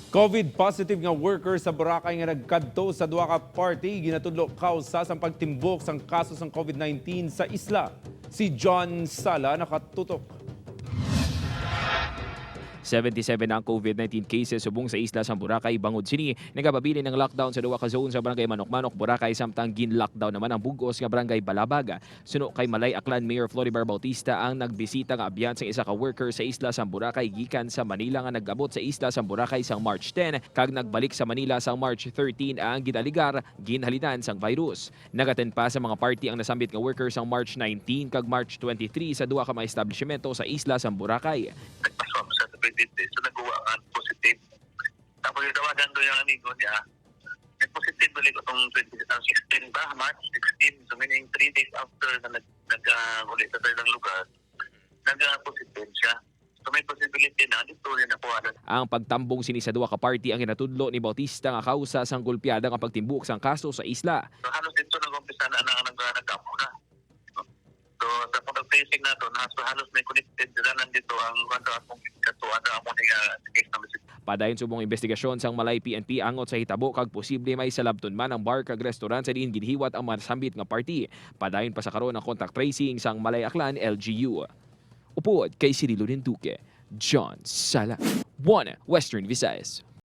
COVID positive nga worker sa Boracay nga nagkadto sa duha ka party ginatudlo kausa sang pagtimbok sang kaso sang COVID-19 sa isla. Si John Sala nakatutok. 77 na ang COVID-19 cases subong sa isla sa Boracay. Bangod sini, nagapabilin ng lockdown sa duha ka zone sa Barangay Manok-Manok, Boracay, samtang gin-lockdown naman ang bugos nga Barangay Balabag. Suno kay Malay Aklan Mayor Floribert Bautista, ang nagbisita nga abyan sa isa ka worker sa isla sa Boracay gikan sa Manila nga nag-abot sa isla sa Boracay sang March 10 kag nagbalik sa Manila sang March 13 ang ginaligar ginhalinan sang virus. Nag-attend pa sa mga party ang nasambit nga worker sang March 19 kag March 23 sa duha ka mga establishmento sa isla sa Boracay. Nagpa-swab sa 23. So nagawa ang positive. Tapos yung tawagan doon yung amigo niya, nag-positive ulit itong 20, 16 ba? March 16. So meaning 3 days after na nag ulit sa ng lugar, nag-positive siya. So may possibility na dito rin nakuha na. Ang pagtambong sini sa duha ka party ang ginatudlo ni Bautista nga kausa sang gulpiada nga pagtimbok sang kaso sa isla. So halos dito nag-umpisa na na nag-nag na. So sa contact tracing na to, na, so halos may connected sila nandito ang kwento akong katuan na among case number Padayon subong investigasyon sang Malay PNP angot sa hitabo kag posible may salabton man ang bar kag restaurant sa diin ginhiwat ang masambit nga party. Padayon pa sa karon ang contact tracing sang Malay Aklan LGU. Upod kay Cirilo Duque, John Sala, 1 Western Visayas.